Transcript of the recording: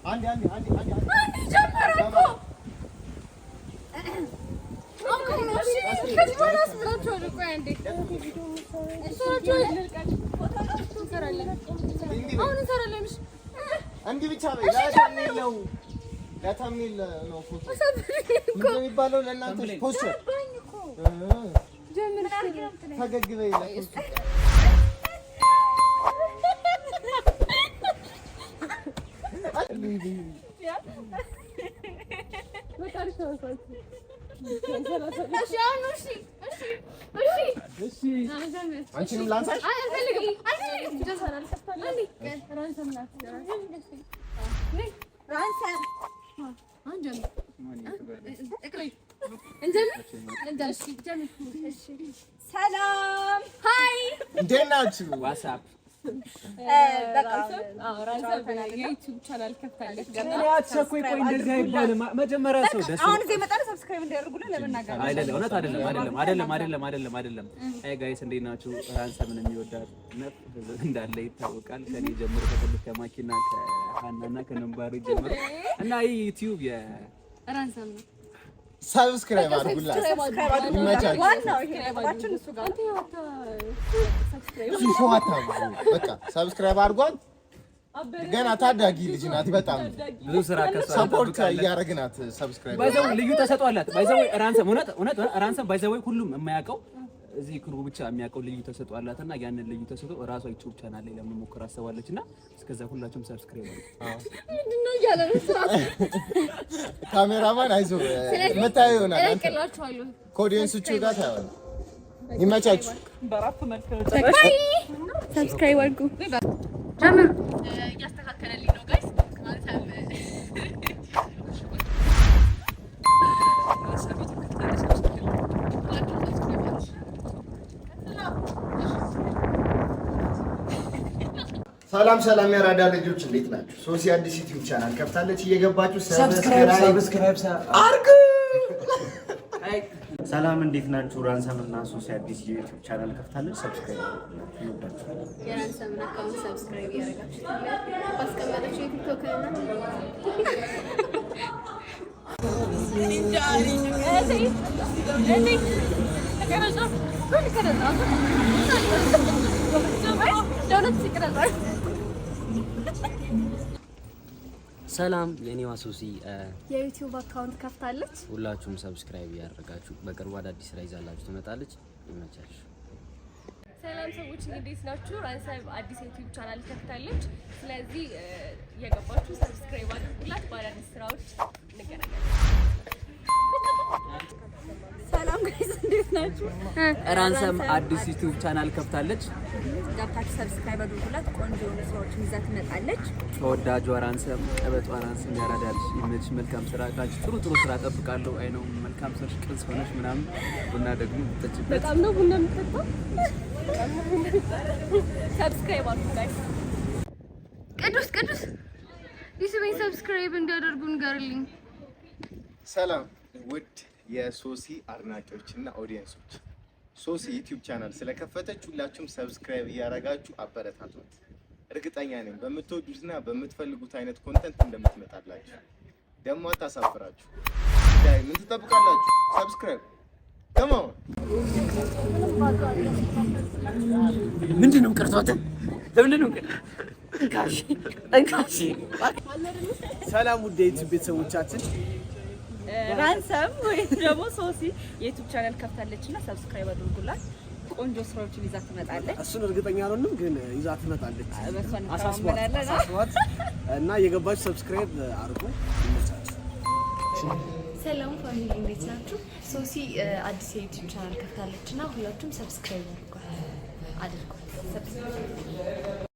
አንዴ፣ አንዴ፣ አንዴ፣ አንዴ። አንዴ ጀመረ እኮ። አሁን ነው። እሺ፣ ከዚህ በኋላ አስብላችኋለሁ። ቆይ አንዴ እንሰራችኋለን። እንሰራለን። አሁን እንሰራለን። እሺ። እንዲህ ብቻ በይ። ለ thumbnail ነው፣ ለ thumbnail ነው ፎቶ። ምንድን ነው የሚባለው? ለእናንተ poster። ጀምር። ፈገግ በይ ለ poster። በቃ አሪፍ ነው። እሺ፣ አሁን እሺ፣ እሺ፣ እሺ። እሺ፣ አንቺንም ላንሳሽ። አይ፣ አልፈልግም፣ አልፈልግም። አንዴ ራንሰም ናት። ራንሰም። አሁን ጀምር። እንጀምር። እሺ፣ ጀምር። ሰላም። Hi። እንዴት ናችሁ? What's up? በቃ። ራንሰም የ YouTube channel ከፍታለች። አትቸኩይ፣ ቆይ፣ እንደዚህ አይባልም። መጀመሪያ ሰው ደስ አሁን እዚህ የመጣነው subscribe እንዲያደርጉልን ለመናገር ነው። አይደለም፣ እውነት አይደለም፣ አይደለም፣ አይደለም፣ አይደለም፣ አይደለም፣ አይደለም። Hi guys፣ እንዴት ናችሁ? ራንሰምን የሚወዳት ነፍ ህዝብ እንዳለ ይታወቃል። ከኔ ጀምሮ፣ ከትልቅ ከማኪና፣ ከሀናና ከነንባሪ ጀምሮ እና ይህ YouTube ራንሰም ነው። Subscribe አድርጉላት። ይመቻችሁ። ዋናው ይሄ ነጥባችን እሱ ጋር ነው። ብዙ ሰው አታብዙ። በቃ subscribe አድርጓት። ገና ታዳጊ ልጅ ናት። በጣም ብዙ ስራ ከሷ support እንጠብቃለን። እያደረግናት subscribe By the way ልዩ ተሰጥኦ አላት። By the way ራንሰም፣ እውነት እውነት ራንሰም by the way ሁሉም የማያውቀው፣ እዚህ crew ብቻ የሚያውቀው ልዩ ተሰጥኦ አላት እና ያንን ልዩ ተሰጥኦ እራሷ YouTube channel ላይ ለመሞከር አስባለች እና እስከዛ ሁላችሁም subscribe አድርጉ። ምንድን ነው እያለ ነው ስራ። ካሜራማን አይዞህ፣ የምታየው ይሆናል። አንተ እለቅላችኋለሁ። ከ audience ኦቹ ጋር ታየዋለህ። ይመቻችሁ። Subscribe አድርጉ። ጀምር። እያስተካከለልኝ ነው guys። አንተም ሰላም ሰላም፣ የአራዳ ልጆች፣ እንዴት ናችሁ? ሶሲ አዲስ YouTube channel ከፍታለች። እየገባችሁ subscribe አድርጉ። ሰላም፣ እንዴት ናችሁ? ራንሰም እና ሶሲ አዲስ የ YouTube channel ከፍታለች። Subscribe አድርጉላችሁ። እንወዳችኋለን። የራንሰምን account subscribe እያደረጋችሁ ባስቀመጠችው የ TikTok እና ሰላም የኔዋ ሶሲ የ YouTube account ከፍታለች። ሁላችሁም subscribe እያደረጋችሁ በቅርቡ አዳዲስ ስራ ይዛላችሁ ትመጣለች። ይመቻችሁ። ሰላም ሰዎች፣ እንዴት ናችሁ? ራንሰም አዲስ የ YouTube channel ከፍታለች። ስለዚህ እየገባችሁ subscribe አድርጉላት። በአዳዲስ ስራዎች እንገናኛለን። ሰላም guys፣ እንዴት ናችሁ? ራንሰም አዲስ YouTube channel ከፍታለች። ገብታችሁ subscribe አድርጉላት። ቆንጆ የሆኑ ስራዎችን ይዛ ትመጣለች። ተወዳጇ ራንሰም፣ ቀበጧ ራንሰም፣ ያራዳልሽ፣ ይመችሽ። መልካም ስራ፣ ካንቺ ጥሩ ጥሩ ስራ ጠብቃለሁ። አይ ነው መልካም ስራሽ፣ ቅልስ ሆነሽ ምናምን ቡና ደግሞ ብትጠጪበት። በጣም ነው ቡና የምጠጣው። Subscribe አድርጉ guys። ቅዱስ፣ ቅዱስ፣ ዩቲዩብን subscribe እንዲያደርጉ ንገርልኝ። ሰላም ውድ የሶሲ አድናቂዎች እና audience ኦች፣ ሶሲ YouTube channel ስለከፈተች ሁላችሁም subscribe እያደረጋችሁ አበረታቷት። እርግጠኛ ነኝ በምትወዱትና በምትፈልጉት አይነት content እንደምትመጣላችሁ። ደግሞ አታሳፍራችሁ። ዳይ፣ ምን ትጠብቃላችሁ? Subscribe come on። ምንድን ነው ቅርቷት? ለምንድን ነው እንካሽ? ሰላም ውድ የ YouTube ቤተሰቦቻችን። ራንሰም ወይም ደግሞ ሶሲ የ YouTube channel ከፍታለች እና subscribe አድርጉላት። ቆንጆ ስራዎችን ይዛ ትመጣለች። እሱን እርግጠኛ አልሆንም፣ ግን ይዛ ትመጣለች። በእሷ አሳስቧት። እንተማመናለን። አሳስቧት እና የገባችሁ subscribe አድርጉ። ይመቻችሁ። ሰላም family፣ እንዴት ናችሁ? ሶሲ አዲስ የ YouTube channel ከፍታለች እና ሁላችሁም subscribe አድርጓል አድርጓል። Subscribe።